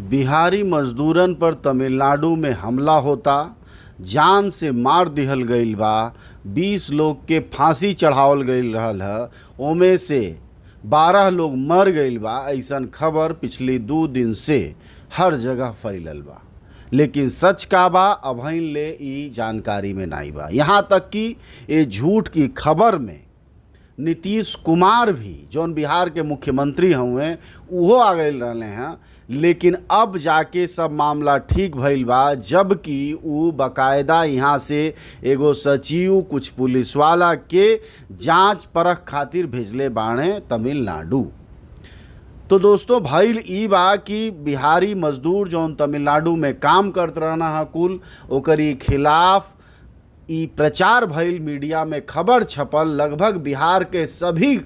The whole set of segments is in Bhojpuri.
बिहारी मजदूरन पर तमिलनाडु में हमला होता, जान से मार दिहल गईल बा, 20 लोग के फांसी चढ़ावल गईल रहल ह, ओमे से 12 लोग मर गईल बा। ऐसन खबर पिछली 2 दिन से हर जगह फैलल बा, लेकिन सच का बा अभइन ले ई जानकारी में नाई बा। यहाँ तक कि ये झूठ की खबर में नीतीश कुमार भी जौन बिहार के मुख्यमंत्री हुए उहो आ गए रहले हैं, लेकिन अब जाके सब मामला ठीक भइल बा, जबकि उ बकायदा यहाँ से एगो सचिव कुछ पुलिस वाला के जांच परख खातिर भेजले बाणे तमिलनाडु। तो दोस्तों भइल ई बा कि बिहारी मजदूर जौन तमिलनाडु में काम करत रहना है कुल ओकरी खिलाफ ई प्रचार भइल, मीडिया में खबर छपल, लगभग बिहार के सभी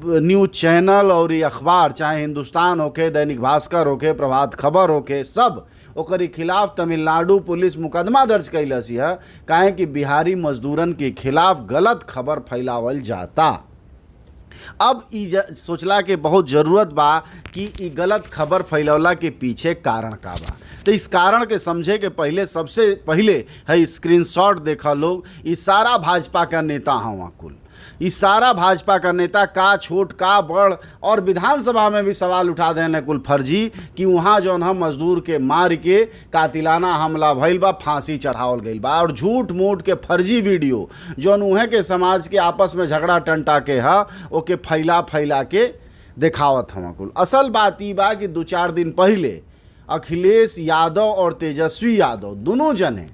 न्यूज़ चैनल और ये अखबार, चाहे हिंदुस्तान होके, दैनिक भास्कर होके, प्रभात खबर होके, सब ओकरी खिलाफ तमिलनाडु पुलिस मुकदमा दर्ज कैलस है, काहे कि बिहारी मजदूरन के खिलाफ गलत खबर फैलावल जाता। अब ई सोचला के बहुत ज़रूरत बा कि ई गलत खबर फैलवला के पीछे कारण का बा। तो इस कारण के समझे के पहले सबसे पहले है स्क्रीनशॉट देखा लोग, ई सारा भाजपा का नेता हवा कुल, ई सारा भाजपा का नेता का छोट का बड़, और विधानसभा में भी सवाल उठा देने कुल फर्जी कि वहाँ जौन हम मजदूर के मार के कातिलाना हमला भइल बा, फांसी चढ़ावल गइल बा, और झूठ मूठ के फर्जी वीडियो जौन उहें के समाज के आपस में झगड़ा टंटा के ह ओके फैला फैला के देखावत हवा कुल। असल बात ई बा कि 2-4 दिन पहले अखिलेश यादव और तेजस्वी यादव दोनों जने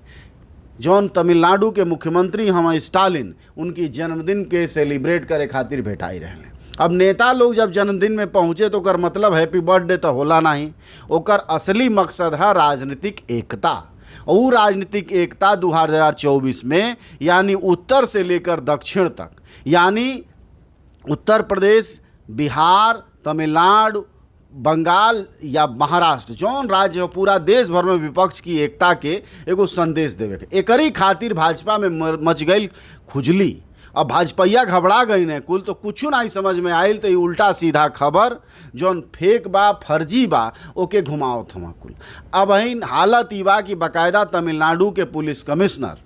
जौन तमिलनाडु के मुख्यमंत्री हम स्टालिन, उनकी जन्मदिन के सेलिब्रेट करे खातिर भेटाई रहले। अब नेता लोग जब जन्मदिन में पहुँचे तो ओकर मतलब हैप्पी बर्थडे तो होला नहीं, ओकर असली मकसद है राजनीतिक एकता। और राजनीतिक एकता 2024 में यानी उत्तर से लेकर दक्षिण तक, यानी उत्तर प्रदेश, बिहार, तमिलनाडु, बंगाल या महाराष्ट्र, जौन राज्य हो पूरा देश भर में विपक्ष की एकता के एगो संदेश देवे के, एकरी खातिर भाजपा में मच गई खुजली। अब भाजपैया घबरा गई ने कुल, तो कुछ नहीं समझ में आयल, तो उल्टा सीधा खबर जौन फेक बा फर्जी बा ओके घुमावत हवा कुल। अब अहिन हालत ई बा कि बाकायदा तमिलनाडु के पुलिस कमिश्नर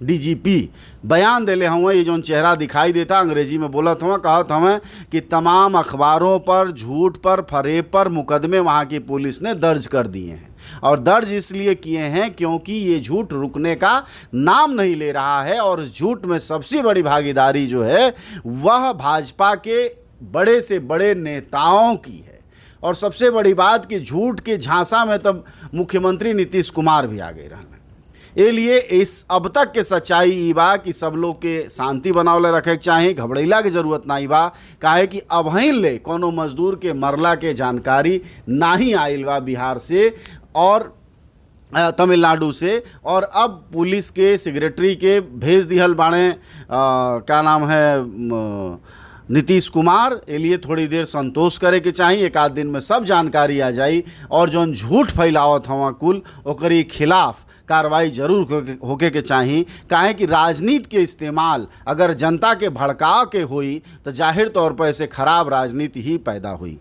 डीजीपी बयान देले हुए, ये जौन चेहरा दिखाई देता अंग्रेजी में बोलत हुआ, कहत हुए कि तमाम अखबारों पर झूठ पर फरेब पर मुकदमे वहाँ की पुलिस ने दर्ज कर दिए हैं, और दर्ज इसलिए किए हैं क्योंकि ये झूठ रुकने का नाम नहीं ले रहा है, और झूठ में सबसे बड़ी भागीदारी जो है वह भाजपा के बड़े से बड़े नेताओं की है। और सबसे बड़ी बात कि झूठ के झांसा में तब मुख्यमंत्री नीतीश कुमार भी आ गए रहने। ए लिए इस अब तक के सच्चाई ई बा कि सब लोग के शांति बनावले रखे के चाही, घबरैला के जरूरत नहीं बा, काहे कि अबहिन ले कोनो मजदूर के मरला के जानकारी नाही आइल बा बिहार से और तमिलनाडु से। और अब पुलिस के सेक्रेटरी के भेज दिहल बाणे का नाम है नीतीश कुमार, ए लिए थोड़ी देर संतोष करे के चाही, एक आध दिन में सब जानकारी आ जाई, और जौन झूठ फैलावत हवा कुल ओकरी खिलाफ कार्रवाई जरूर होके के चाही, काहे कि राजनीति के इस्तेमाल अगर जनता के भड़काव के होई तो जाहिर तौर पर ऐसे खराब राजनीति ही पैदा हुई।